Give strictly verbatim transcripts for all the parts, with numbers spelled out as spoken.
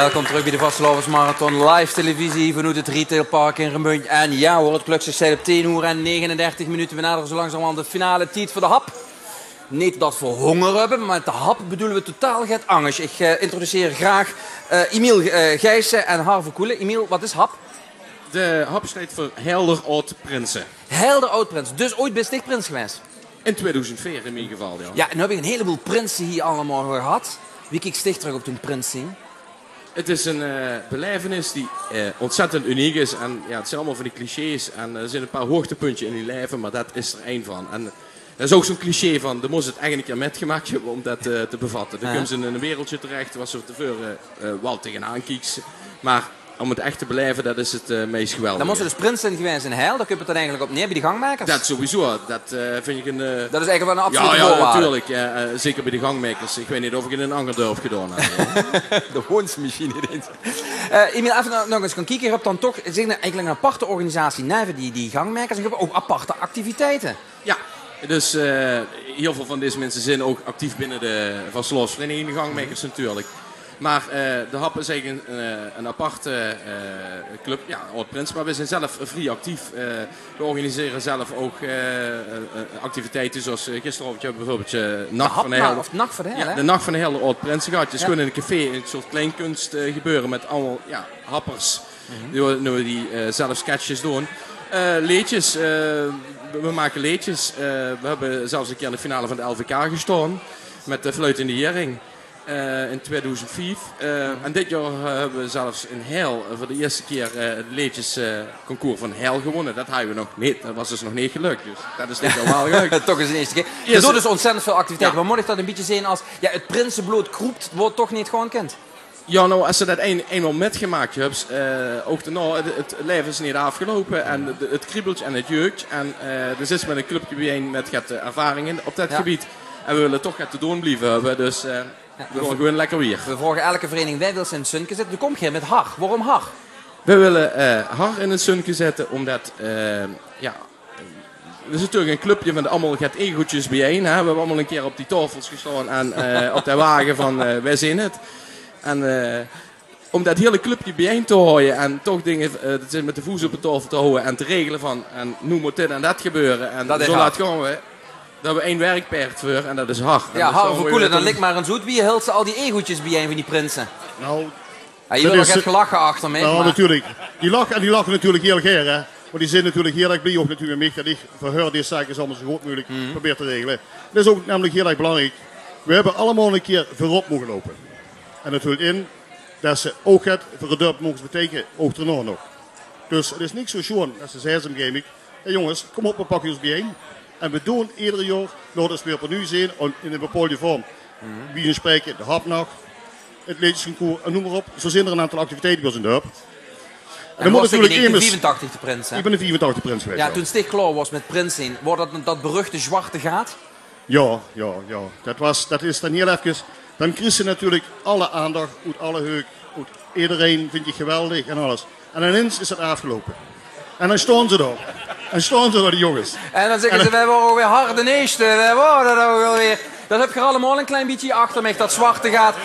Welkom trök bie de Vastelaovesmarathon, live televisie vanoet 't Retailpark in Remunj. En jao hoor, 't klökske steit op tieën oer en negenendertig minute. V'r nadere zo langzamerhand de finale. Tied veur de hap. Neet det v'r hónger höbbe, mer mit de hap bedoele v'r totaal get angers. Ich eh, introduceer graag eh Emiel eh, Gijssen en Har Verkoelen. Emiel, waat is hap? De hap steit veur Helder Aod Prinse. Helder Aod Prinse. Dus oeats bis dich prins gewaes? In tweedoezend veer in mien geval, jao. Jao, en noe höb ich ein hieleboel prinse hie allemaol gehad. Wie kieks dich trök op toen prins zeen? 't Is ein eh, belaevenis die eh, ontzettend uniek is. En jao, 't zeen allemaol van die clichés. En d'r zeen ein paar hoogtepuntjes in dien laeve, mer det is d'r ein van. En det is ouch zo'n cliché van, de mós 't eigelik ein kier mitgemaak höbbe óm det eh, te bevatte. Dan kums se in ein wereldje terech, wo se van te veure eh, waal tegenaan kieks. Mer óm 't ech te belaeve, det is 't eh, meis geweldige. Dan mós se dus prins zeen gewaes in Hel, dao kump 't dan eigelik op neer, bie de gangmakers. Det sowieso, det eh, vinj ich ein eh, Det is eigelik waal ein absolute veurwaarde. Jao, natuurlik. Eh, zeker bie de gangmakers. Ich weit neet of ich 't in ein anger dörp gedaon had, huur. De woons mesjien neet ins. Eh Emiel, effe nog ins gaon kieke. Geer höb dan toch, zeen eigelik ein aparte organisatie naeve die, die gangmakers. En geer höb ouch aparte activiteite. Jao, dus eh, hiel väöl van dees minse zeen ouch actief binne de vastelaovesvereiniging, de gangmakers natuurlik. Mer eh, de hap is eigelik ein, eh, ein aparte eh, club. Jao, Aod Prinse, mer v'r zeen zelf vrie actief. Eh, v'r organisere zelf ouch eh, eh, activiteite, zoeas eh, gisteraovend höbbe v'r bieveurbeeld eh, Nach van de Hel. Of Nach van de Hel, hè? De Nach van de Hel, de Aod Prinse gehad. Dus gewoon in ein café, ein soort kleinkunstgebeure mit allemaol jao, happers. Die, noe die eh, zelf sketches doon. Eh, leedjes, eh, v'r make leedjes. Eh, v'r höbbe zelfs ein kier in de finale van 't L V K gestaon. Mit de Fluitende Jering. Eh, in tweedoezend vief. Eh, en dit jaor eh, höbbe v'r zelfs in Hel eh, veur de ierste kier eh, 't leedjes eh, concours van Hel gewónne. Det hadde v'r nog neet. Det waas dus nog neet gelök. Dus det is dit jaor waal gelök. Toch ins ein ierste kier. Geer doot dus ontzettend väöl activiteite. Jao. Mer mót ich det ein bietje zeen es, jao, 't prinseblood kroep, waat toch neet gewoon kint? Jao, noe, es se det ein, einmaol mitgemaak höbs, eh, ouch daonao, 't, 't laeve is neet aafgeloupe. En 't, 't kriebelt en 't jeuk. En eh, d'r zits mit ein clubje biejein mit get eh, ervaring op det gebied. En v'r wille toch get te doon blieve höbbe. Dus eh, v'r gaon gewoon lekker wiejer. V'r vraoge eder vereiniging: wae wils se in 't zunke zitte? Doe kóms hie mit Har. Waorom Har? V'r wille eh, Har in 't zunke zitte, ómdet eh, jao, 't is natuurlik ein clubje van allemaol get egootjes biejein, hè. V'r höbbe allemaol ein kier op die taofels gestaon en eh, op de wage van eh, wae zeen 't. En eh, óm det hiele clubje biejein te haoje en toch dinger eh, te zeen, mit de voos op de taofel te haoje en te regele van, en noe mót dit en det gebeure en zo laat gaon v'r. Dao höbbe v'r ein werkpaerd veur en det is Har. Jao, Har Verkoelen, dan lèk mer ins oet. Wie hils se al die egootjes biejein van die prinse? Noe, Jao, hie weurt nog get gelache achter mich, noe, mer natuurlik. Die lache, en die lache natuurlik hiel gaer, hè. Want die zeen natuurlik hiel erg blie ouch natuurlik mit mich det ich veur häör dees zaak allemaol zo good meugelik probeer te regele. Det is ouch namelik hiel erg belangriek. V'r höbbe allemaol ein kier veurop moge loupe. En det hèlt in det se ouch get veur 't dörp moge beteikene, ouch daonao nog. Dus 't is niks zo sjoon es se zaes, óm gein mik: hé jónges, kóm op, v'r pakke ós biejein. En v'r doon eder jaor, laot ós weer opnuuj zeen, in ein bepaolde vorm. Bie ós spreke, de hapnach, 't leedjesconcours, en neum mer op. Zo zeen d'r ein aantal activiteite bie ós in 't dörp. En dan mót natuurlik emes... Viefentachtig de prins, hè? Ich bön in viefentachtig prins gewaes, jao. Jao, toen Stig klaor waas mit prins zeen, waor det, det beruchte zwarte gaat? Jao, jao, jao. Det waas, det is dan hiel efkes. Dan kriegs se natuurlik alle aandach oet alle heuk, oet ederein, vinj ich geweldig en alles. En inins is 't aafgeloupe. En dan staon ze dao. En staon ze dao, die jónges. En dan zègke ze: "Veer waore ouch weer Har d'n Ierste. Veer waore det ouch alweer." Det höb geer allemaol ein klein bietje achter mich, det zwarte gaat.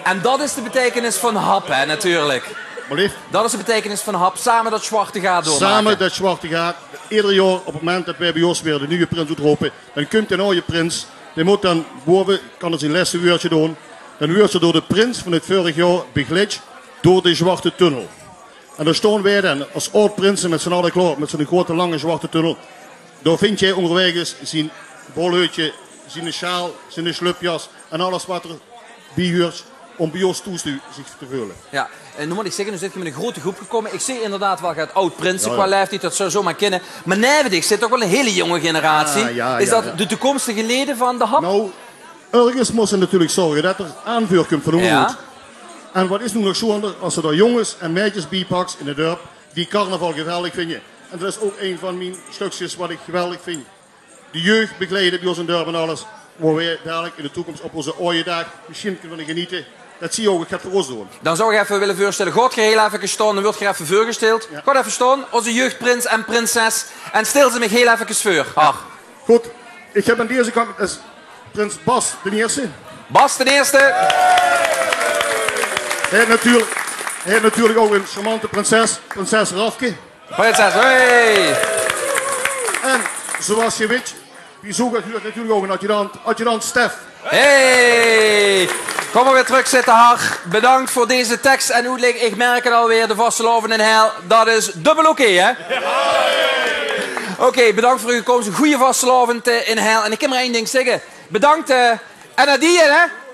En det is de beteikenis van hap, hè, natuurlik. Mer leef. Det is de beteikenis van hap. Same det zwarte gaat doormake. Same det zwarte gaat. Eder jaor, op 't moment det veer bie ós weer de nuje prins oetrope, dan kump d'n aoje prins. Dae mót dan bove, kan d'r zien lèste wäördje doon. Dan wuuertj d'r door de prins van 't veurig jaor begeleid door de zwarte tunnel. En dao staon veer dan es aod-prinse mit z'n alle klaor, mit zo'n grote, lange zwarte tunnel. Dao vindj hae óngerwaeg zien bolhöödje, zien sjaal, zien slupjas en alles waat d'r bie huuertj óm bie ós thoes te, zich te veule. Jao, en noe mót ich zègke, noe zeet geer mit ein grote groep gekómme. Ich zeen inderdaad waal get aod-prinse qua laeftied, det zou zomaar kinne. Mer naeve dich zit toch waal ein hiel jónge generatie. Is det de toekomstige lede van de hap? Noe, örges mós se natuurlik zörge det d'r aanveur kump van ónger oet. En waat is noe nog sjoonder es se dao jónges en maedjes bie paks in 't dörp die carnaval geweldig vinje. En det is ouch ein van mien stökskes waat ich geweldig vinj. De jeug begeleide bie ós in 't dörp en alles. Wo veer dalik in de toekóms op ózze aoje daag mesjien kinne van genete. Det zeen v'r ouch, 't geit veur ós doon. Dan zou ich effe wille veurstelle, gaot geer hiel effe staon, dan wuuertj geer effe veurgesteld. Jao. Gaot effe staon, ózze jeugprins en prinses. En stel ze mich hiel effe veur. Har. Good, ich höb aan deze kant, is prins Bas d'n Ierste. Bas d'n Ierste. Hae haet natuurlik, Hae haet natuurlik ouch 'n charmante prinses, prinses Rafke. Prinses, hey! En zoewie geer wèt, wie zoe get huurt natuurlik ouch 'n adjudant, adjudant Stef. Hey! Kóm mer weer trök zitte, Har. Bedank veur deze teks en oetlègk. Ich merk 't alweer, de vastelaovend in Hael, dat is dubbel oké, hè? Oké, bedank veur eur kóms. Gooje vastelaovend, eh, in Hael. En ich kin mer ein dink zègke. Bedank, eh, en adieë, hè?